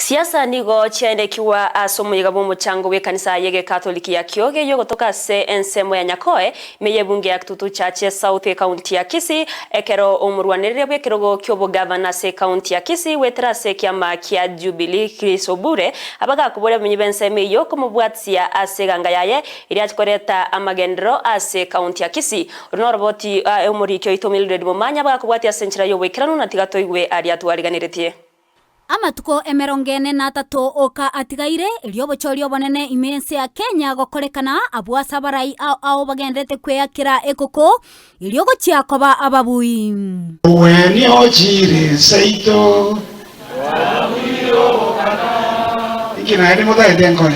Siasa nigo chiaenekigwa ase omoyega bw'omochango bw'ekanisa y'Egekatoliki ya Kioge eyio ase ensemo ya Nyakoe ime y'ebunge ya Kitutu Chache South ekaunti ya Kisii ekero omorwanereria bw'ekerogo ki'obogavana ase ekaunti ya Kisii goetera ase ekiama kia Jubilee Chris Obure abagakoboria abamenyi b'ensemo eyio komobwatia ase eganga yaye eria ache koreta amagenderero ase ekaunti ya Kisii. Oro noroboti omoriki oito Mildred Momanya abagakobwatia ase enchera y'oboikeranu na tiga toigwe aria twariganeretie. Amatuko emerongo ene na atato oka atigaire, erio obochori obonene ime y'ense ya Kenya gokorekana, abwo ase abarai ao ao bagenderete kweakera ekoko, erio gochia koba ababui. Oweni ochire seito. Inki naende motagete nkore?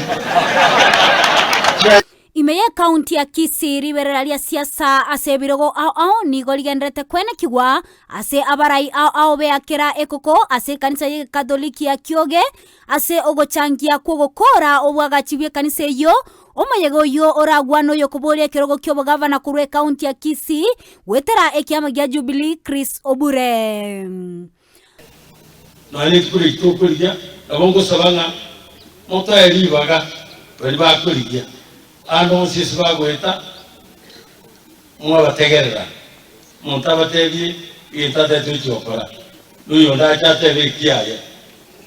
Ime y'ekaunti ya Kisii riberera ria siasa ase ebirogo ao ao nigo rigenderete kwenekigwa ase abarai ao ao beakera ekoko ase ekanisa y'Ekatholiki ya Kioge ase ogochangia kw'ogokora obwagachi bw'ekanisa eyio. Omoyega oyio oragwane oyokoboria ekerogo ki'obogavana korwa ekaunti ya Kisii goetera ekiama gia Jubilee Chris Obure. Nonya rituko eri tokorigia, nabo ngosaba ng'a motoe ribaga baria bakorigia, aande onsi ase bagoeta, mwabategerera. Omonto abatebie egento atagete gochia gokora, na oyonde ache atebe ekiaye.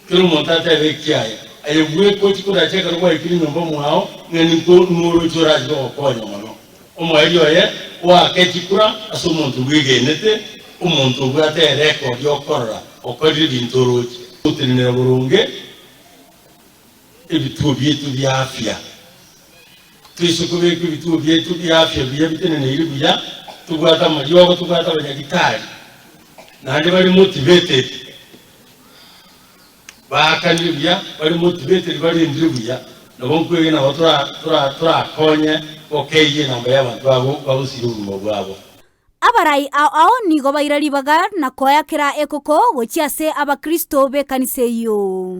Kera omonto atebe ekiaye. Aye bweka ochie koracha ekero gwaikire nyomba mwao, ng'a ninko noroche orache gogokonya mono. Omoerio oye oake chikura ase omonto bwegenete, omonto obwate erekodi y'okorora okorire ebinto oroche. Gotenenera boronge ebituo biaito bia afya. Toise kobeka ebituo biaito bia afya buya biteneneire buya, tobwate amariogo, tobwate abanyagitari, naende bare motivated, Baakanire buya, bare motivated, barendire buya, nabo nkwegena nabo torakonye gokeyia enamba y'abanto bagosiria obogima bwabo. Abarai ao ao nigo baira ribaga na koea kera ekoko gochia ase Abakristo b'ekanisa eyio.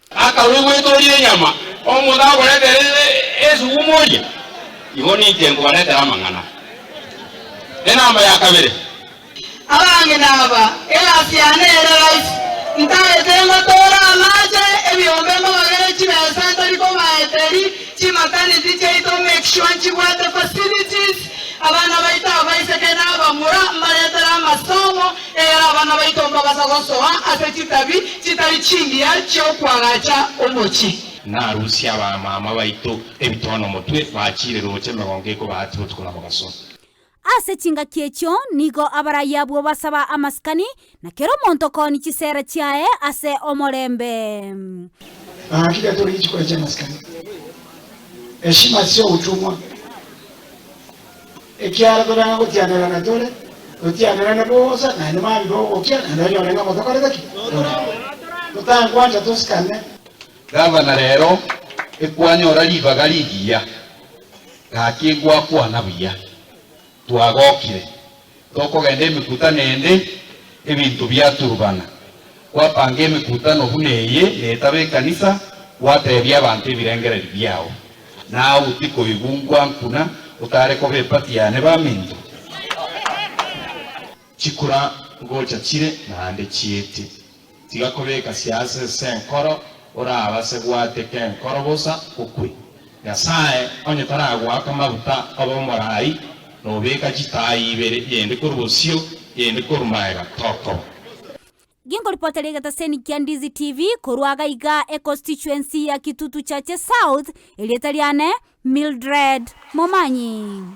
Akarua gwetoria enyama, omonto akoretera esuguma oria, igo ninche nkobaretera amang'ana. Enamba ya kabere. Abang'ina aba, egasi yane ere rahisi, ntagete ngotoora amache, ebiombe mbabagere chibesa ntari kobaeteri, chimaternity chiaito make sure nchibwate facilities, abana baito abaiseke na abamura mbaretere amasomo, egere abana baito mbabasa gosoa ase chitabi chitari chingiya chiokwagacha omochie. Narusie abamama baito ebitono motwe, bachiire roche emegongo ekobaatia botuko na mogaso. Ase chingaki echio nigo abarai abwo basaba amasikani, na kera omonto kooni chisera chiaye ase omorembe. Na hakika tori chikura chi'amasikani. Heshima sio utumwa. Ekiara tore ang'e gotianerana tore, totianerane bosa, naende mambia bogokia, naende onyore ng'a motokorete ki? Tore. Totangwancha tosikane. Gavana rero ekwanyora ribaga rigiya, gaki ngwakwana buya, twagokire, tokogenda emekutano ende, ebinto biaturubana. Kwapanga emekutano buna eye netaba ekanisa, gwatebia abanto ebirengereri biao. Nawe tikoigwa ngwankuna otare koba epati yane baminto? Chikura ngocha chire naende chiete. Tiga kobeka siasa ase enkoro, orabase gwateka enkoro bosa okwe. Nyasae onye taragoaka maguta obe omorai, nobeka chitaai ibere, eyende korwa bosio, eyende korwa magega, tokoba. Ginkoripotera egetaseni kia Ndizi TV korwa agaiga econstituency ya Kitutu Chache South, erieta riane Mildred Momanyi.